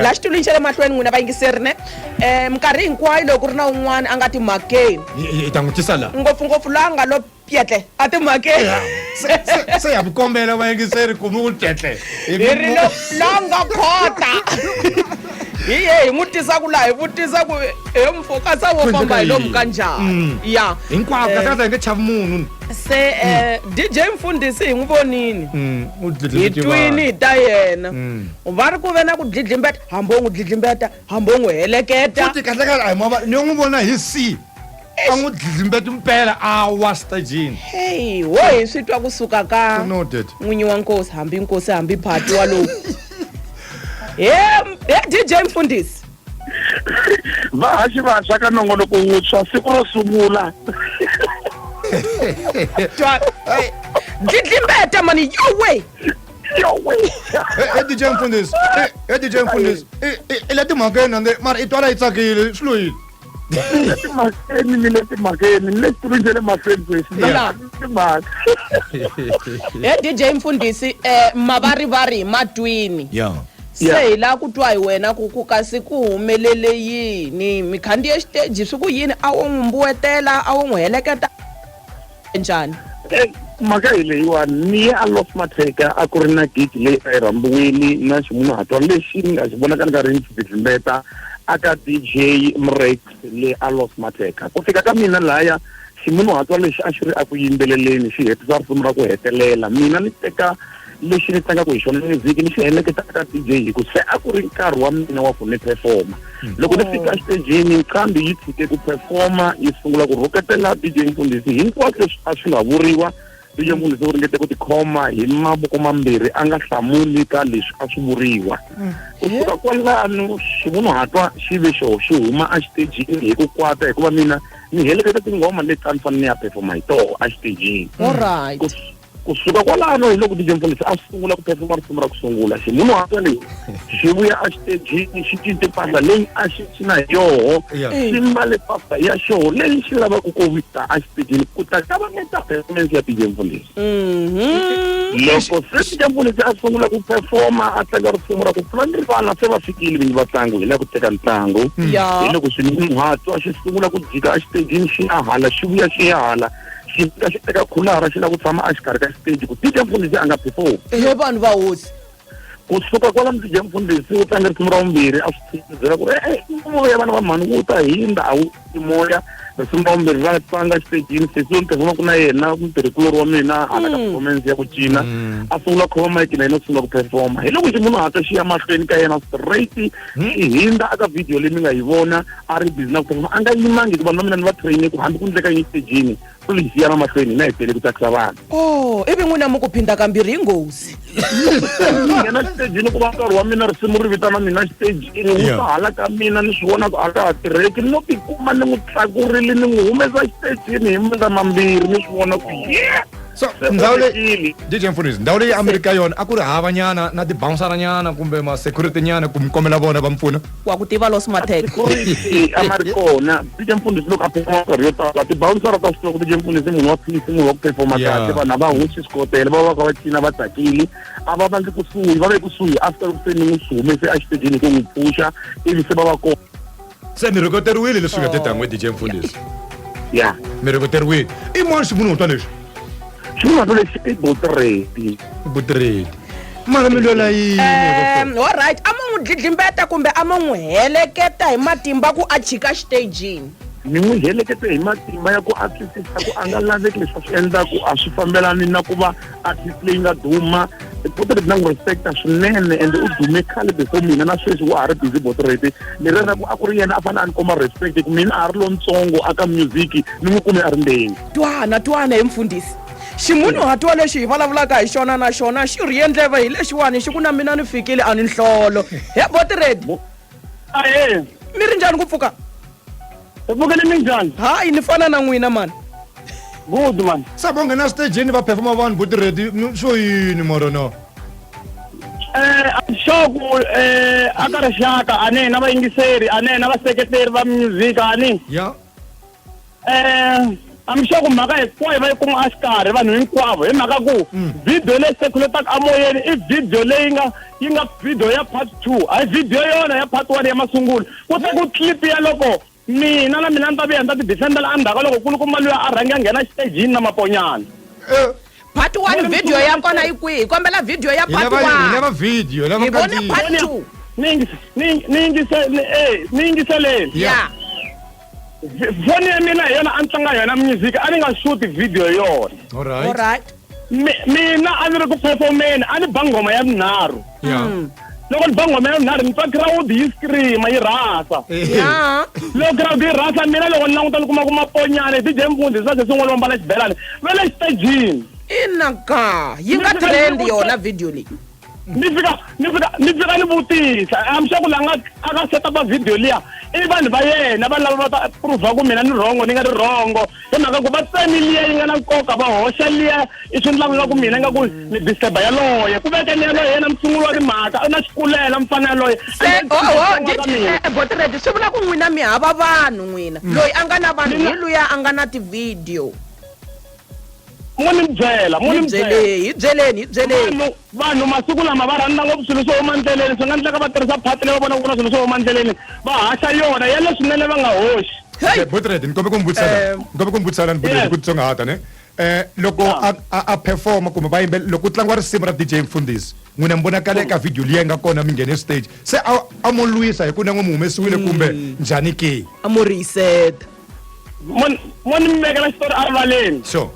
Laha xitulwini xa le mahlweni n'wina vayingiseri ne minkarhi hinkwayo loko ku ri na un'wana a nga timhakeni Hi ta n'wi tisa laha. Ngopfungopfu loyi a nga lo pyetle a timhakeni. Se ya mi kombela vayingiseri ku mi n'wi pyetle. Hi ri lo la nga khota hi ye hi n'wi tisa ku laha hi vutisa ku he mfokasa wo famba hi lomu ka njhani ya. Hinkwako kahle kahle hi nge chavi munhu. Se DJ Mfundhisi hi n'wi vonini. U hi dlidlimbete twini vanhu. Hi ta yena. Va ri ku ve na ku dlidlimbeta hambi wo n'wi dlidlimbeta hambi wo n'wi heleketa. Futhi kahle kahle a hi mava ni yo n'wi vona hi C a n'wi dlidlimbeta mpela a wa stagini. Hey wo hi swi twa kusuka ka Noted. N'winyi wa nkosi hambi nkosi hambi phati walowu he he DJ Mfundhisi. Vahaxi vantshwa ka nongonoko wuntshwa siku ro sungula. Twa dlidlimbeta mani yowe. Yowe. He DJ Mfundhisi, he DJ Mfundhisi, i le timhakeni ande mara i twala yi tsakile swi lo yini? Ni le timhakeni, ni le timhakeni, ni le xitulwini xa le mahlweni sweswi. Timhaka. He DJ Mfundhisi, mavarivari hi matwini. Se hi lava ku twa hi wena ku ku kasi ku humelele yini mi khandziye xiteji swi ku yini a wo n'wi mbuwetela a wo n'wi heleketa njhani? Mhaka hi leyiwani ni ye a Los Matheka a ku ri na gig leyi a yi rhambiwile na ximunhuhatwa lexi ni nga xi vona ka ni karhi ni xi dlidlimbeta aka DJ Mrex le a Los Matheka. Ku fika ka mina lahaya ximunhuhatwa lexi a xi ri eku yimbeleleni xi hetisa risimu ra ku hetelela mina ni teka lexi ni tlangaka hi xona music ni xi heleketa ka DJ hi ku se a ku ri nkarhi wa mina wa ku ni performa. Loko ni fika exitejini nqambi yi tshike ku performa yi sungula ku rhuketela DJ Mfundhisi hinkwaswo leswi a swi nga vuriwa. DJ Mfundhisi u ringete ku tikhoma hi mavoko mambirhi a nga hlamuli ka leswi a swi vuriwa. Ku suka kwalano ximunhuhatwa xi ve xo xi huma exitejini hi ku kwata hikuva mina ni heleketa tinghoma leti a ni fanele ni ya performa hi toho exitejini. All right. Kusuka kwalano hi loko DJ Mfundhisi a sungula ku performa risimu ra ku sungula ximunhuhatwa leyi xi vuya exitejini xi cince mpahla leyi a xi cina hi yoho xi mbale mpahla ya xoho leyi xi lavaka ku vita exitejini ku ta kavanyeta performance ya DJ Mfundhisi. Loko se DJ Mfundhisi a sungula ku performa a tlanga risimu ra ku pfula ni vana se va fikile vinyi va ntlangu hi lava ku teka ntlangu. Hi loko ximunhuhatwa xi sungula ku jika exitejini xi ya hala xi vuya xi ya hala xi fika xi teka khulara xi lava ku tshama exikarhi ka xiteji ku DJ Mfundhisi a nga perform. He vanhu va hosi. Kusuka kwalano DJ Mfundhisi u tlange risimu ra vumbirhi a swi byela ku ri moya vana va mhani wu ta hindza a wu ti moya. Risimu ra vumbirhi ra tlanga xitejini sesi loyi ni performaka na yena mutirhikulori wa mina hala ka performance ya ku cina a sungula khoma mic na yena u sungula ku performa. Hi loko ximunhuhatwa xi ya mahlweni ka yena straight xi hindza aka video leyi mi nga yi vona a ri busy na ku performa a nga yimangi hikuva vanhu va mina ni va train ku hambi ku ndleka yini xitejini please yana mahlweni hina hi tele ku tsakisa vanhu. Oh ivi n'wina mi ku phinda kambirhi hi nghozi. Ni nghena xitejini ku va nkarhi wa mina risimu ri vitana mina xitejini wu ta hala ka mina ni swi vona ku a ka ha tirheki no tikuma ni n'wi tlakurile ni n'wi humesa xitejini hi mandla mambirhi ni swi vona ku yeah. So ndhawu leyi DJ Mfundhisi ndhawu leyi a mi ri ka yona a ku ri hava nyana na ti-bouncer nyana kumbe ma-security nyana ku mi kombela vona va mi pfuna? Wa ku tiva Los Matheka. Security a ma ri kona DJ Mfundhisi loko a performa minkarhi yo tala ti-bouncer ta swi tiva ku DJ Mfundhisi munhu wa peace munhu wa ku performa kahle vanhu a va hoxi swikotela va va kha va cina va tsakile a va vangi kusuhi va ve kusuhi after loko se ni n'wi humese exitejini ku n'wi pfuxa ivi se va va kona. Se mi rhuketeriwile leswi nga te tangwe DJ Mfundhisi. Ya. Mi rhuketeriwile. I mani ximunhuhatwa lexi? Ximunhuhatwa lexi i Botredi. Botredi. Mara mi lwela yini? All right, a mo n'wi dlidlimbeta kumbe a mo n'wi heleketa hi matimba ku a chika xitejini? Ni n'wi helekete hi matimba ya ku a twisisa ku a nga laveki leswi a swi endlaku a swi fambelani na ku va artist leyi nga duma. Botredi na n'wi respecta swinene and u dume khale before mina na sweswi wa ha ri busy Botredi. Leriya ra ku a ku ri yena a fanele a ni komba respect ku mina a ha ri lontsongo aka music ni n'wi kume a ri ndzeni. Twana twana he mfundhisi. Ximunhuhatwa lexi hi vulavulaka hi xona na xona xi rhiye ndleve hi lexiwani xi ku na mina ni fikile a ni nhlolo. He Botredi. Ahee. Mi ri njhani ku pfuka? Hi pfukile minjhani? Hayi ni fana na n'wina mani. Good man. Se vo nghena xitejini va performa vanhu Botredi swo yini mara na? I'm sure ku a ka rixaka a ni na vayingiseri a ni na vaseketeri va music a ni. I'm sure ku mhaka hinkwayo va yi kuma exikarhi vanhu hinkwavo hi mhaka ku video leyi circulataka emoyeni i video leyi nga yi nga video ya part 2 a hi video yona ya part 1 ya masungulo ku ta ku clip ya loko mina na mina ni ta vuya ni ta ti defendela endzhaku ka loko kulukumba luya a rhange a nghena xitejini na maponyana. Eh, Part 1 video ya kona yi kwihi? Hi kombela video ya hi part lava hi 1. lava video hi lava Hi vone kandziyiso. part 2. Ni yingis- ni ni yingise ni eh ni yingiseleni Ya. Foni ya mina hi yona a ni tlanga yona music a ni nga shoot video yona. All right. All right. Mina a ni ri ku performeni a ni ba nghoma ya vunharhu. Loko ni ba nghoma ya vunharhu ni twa crowd yi scream yi rhasa. Ya. Loko crowd yi rhasa mina loko ni languta ni kuma ku maponyane DJ Mfundhisi va sesi n'wana wa mbala xibelani va le xitejini. Ina ka. Yi nga Ni fika trend ni vutisa- yona video leyi. Ni fika ni fika ni fika ni vutisa I'm sure ku la nga a ka set up video liya i vanhu va yena va lava va ta prova ku mina ni rhongo ni nga ri rhongo hi mhaka ku va tsemi liya yi nga na nkoka va hoxa liya i swi endlaka nga ku mina nga ku ni disturba yaloye ku vekeni yaloye yena musunguri wa timhaka u na xikulela mfana yaloye. Se oho DJ Botiredi swi vula ku n'wina mi hava vanhu n'wina. Loyi a nga na vanhu hi luya a nga na ti-video. Mo ni byela mo Hi ni byela. byeleni, hi byeleni, hi byeleni. Vanhu masiku lama va rhandza ngopfu swilo swo huma ndleleni swi nga endleka va tirhisa phati leyi va vonaka ku na swilo swo huma ndleleni va haxa yona ya leswinene va nga hoxi. Hey! Okay, Botiredi ni kombe ku mi vutisa la. Ni kombe ku mi vutisa la ni Botiredi Yes. ku titsongahata ne. Loko a performa kumbe va yimbelela loko ku tlangiwa risimu ra DJ Mfundhisi n'wina mi vonakala eka video liya yi nga kona mi nghene stage se a mo lwisa hi ku na n'we mi humesiwile kumbe njhani ke? A mo reset. Mo ni mi vekela xitori a rivaleni. Sure.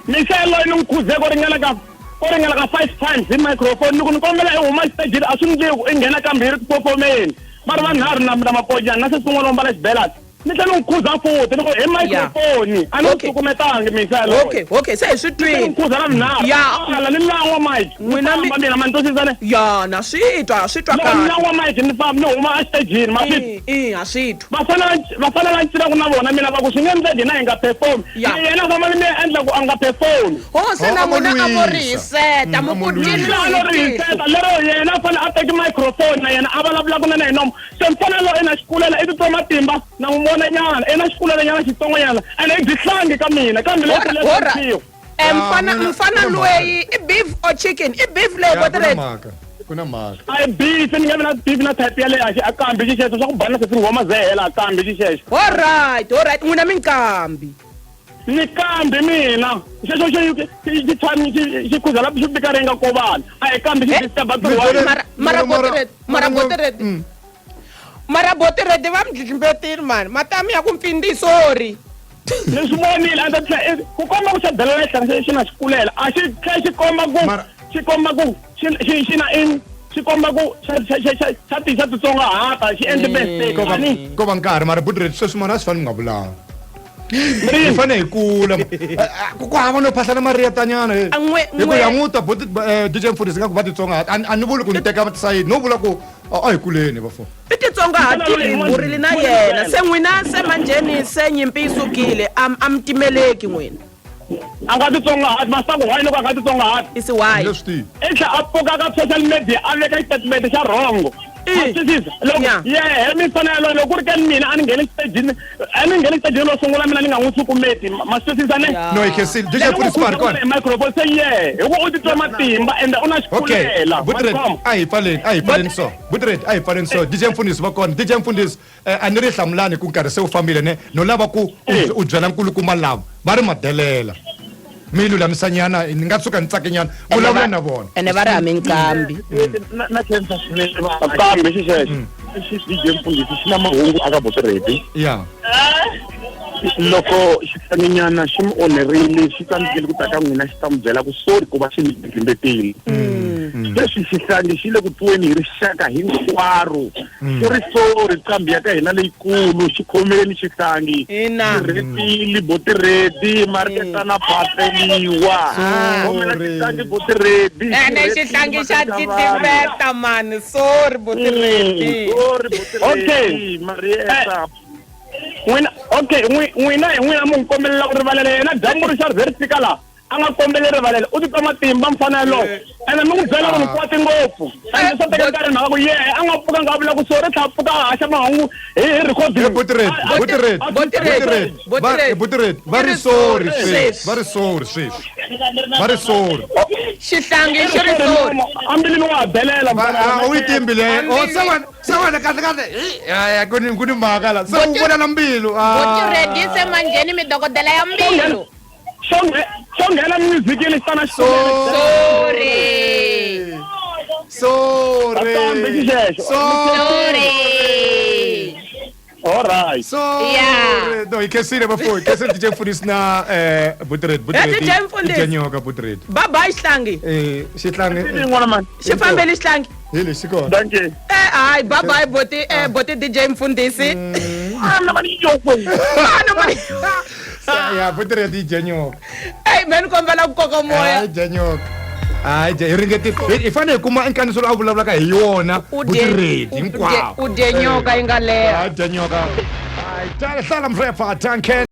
Mixelo loyi ni n'wi khuze ko ringana ka ko ringana ka 5 times hi microphone ni ku ni kombela i huma xitejini a swi ndliwi ku i nghena kambe hi ri ku performeni va ri vanharhu na na maponyana na sesi un'wana wo mbala xibelani ni tlhela ni n'wi khuza futhi ni ku hi microphone a ni n'wi Okay. cukumetangi mixelo loyi. Okay, okay, se hi swi Ni tlhela ni twini. n'wi khuza ra vunharhu Ya. ala ni lan'wa mike ni N'wina mi- famba mina ma ni twisisa ne Ya, na swi twa, swi twa loko ni kahle. lan'wa mike ni famba ni huma exitejini ma swi I, i, ha swi twa. Va fanele va cinaka na vona mina va ku swi nge endleki hina hi nga perform. Ya. Ni yena famba ni mi endla ku a nga perform. Ho se Oh, na a mo n'wina a mo lwisa. rihiseta, A mo mo ku lwisa. tini A lo rihiseta lero yena a fanele a teki microphone na yena a vulavulaka na yena hi nomo se mfana loyi i na xikulela i titwa matimba na n'wi vona nyana i na xikulela nyana xitsongonyana ene i byi hlangi ka mina kambe Hora, hora. leswi Mfana, Ah, mfana kuna loyi i beef or chicken? I beef leyi Ya, ku na Botiredi? mhaka ku na mhaka. A hi beef ni nga vi na beef na type yaleyo a xi a kambi xi xexo swa ku bana se tinghoma ze hela a kambi xi xexo. All right, all right. N'wina minkambi. Ni kambi mina xexo xi xi tshami xi xi khuza la xi bika ringa ko vanhu a hi kambi xi Eh, disturb ntirho wa hina. Mara mara Botiredi, mara Botiredi. Mara Botiredi va mi dlidlimbetile mani. Matamu ya ku mpfindi sorry. Ni swi vonile a ta tlhela ku komba ku xa delela xihlahla xi na xikulela a xi tlhela xi komba ku Mara- xi komba ku xi xi xi na in xi komba ku xa xa xa xa xa ti xa titsongahata xi endle mistake Ko va ani ko va nkarhi mara Botiredi sweswi mona a swi fani mi nga vulanga. Hi fanele hi kula. Ku hava no phahlana mariyetanyana A n'we- hi ku n'we- ya n'wi twa Boti DJ Mfundhisi nga ku va titsongahata a ni vuli ku ni teka sayiti no vula ku a hi kuleni vafo. I titsongahatile hi burile na yena se n'wina se manjheni se nyimpi yi sukile a a mi timeleki n'wina. A nga titsongahati masangu why loko a nga titsongahati? I si why? Leswi tivi. I tlhela a pfuka ka social media a veka xitatimende xa rhongo. I. Twisisa loko Ya. yehe mi fanele loko ku ri ka mina a ni ngheni xitejini a ni ngheni xitejini ro sungula mina ni nga n'wi sukumeti ma swi twisisa ne? Ya. No hi khensile DJ Mfundhisi va ri kona. Hi microphone se yehe hi ku u titwa matimba ende u na Okay, xikulela. Botiredi a hi pfaleni a hi pfaleni so. Botiredi a hi pfaleni so. DJ Mfundhisi va kona. DJ Mfundhisi a ni ri hlamulani ku nkarhi se wu fambile ne no lava ku u byela nkulukumba lava va ri madelela mi lulamisanyana ni nga tshuka ni tsakenyana vulavula na vona. Ene va ri hami nqambi. Na khensa swinene va Kambe xi xexo xi DJ Mfundhisi xi na mahungu aka Botiredi. Ya. Loko xihlanginyana xi mi onherile xi tsandzekile ku ta ka n'wina xi ta mi byela ku sorry ku va xi mi dlimbetile. Sweswi xihlangi xi le ku twiweni hi rixaka hinkwaro xi ri sorry nqambi ya ka hina leyikulu xi khomeleni xihlangi. Ina. Xi rhetile Botiredi mariketana phatleliwa. Khomela Sorry. xihlangi Botiredi. Ene xihlangi xa titiveta mani sorry Botiredi. Sorry Botiredi. Okay. Marieta. N'wina okay n'wina hi n'wina mu n'wi kombelela ku rivalela yena dyambu ri xa ri ze ri fika laha. A nga kombeli rivalelo u titwa matimba mfana yalowo ene mi n'wi byela ku ni kwate ngopfu ende swo teka nkarhi mhaka ku yehe a nga pfuka nga vula ku sorry tlha pfuka a haxa mahungu hi hi recording Butireti, Butireti, Butireti, Butireti, Butireti, va ri sorry sweswi, va ri sorry sweswi, va ri sorry. Xihlangi xi ri sorry. Ambilini wa ha belela. A wu yi timbi leyi. Oh, se wena, se wena kahle kahle. Ya ku ni ku ni mhaka la. Se u vona na mbilu. Butireti se manjheni mi dokodela ya mbilu. Xo xo nghena musicini xi tana Sorry. Sorry. Sorry. All right. Sorry. Yeah. No, hi khensile bafo. Hi khensile DJ Mfundhisi na Butireti. Butireti. DJ Mfundhisi. DJ Nyoka Butireti. Bye bye xihlangi. Xihlangi. N'wana mani. Xi fambele xihlangi. Hi lexi kona. Thank you. Hayi bye bye boti boti DJ Mfundhisi. Ah, na mani yoko. Ah, na mani. Ya Butireti DJ Nyoka. Ey, me ni kombela ku koka moya. Hayi dya nyoka. Hayi dya hi ringeti hi fanele hi kuma nkandziso lowu a vulavulaka hi yona U dye- Butireti hinkwavo. U dye nyoka yi nga leha. Hayi dya nyoka. Hayi hlala mrefa Duncan.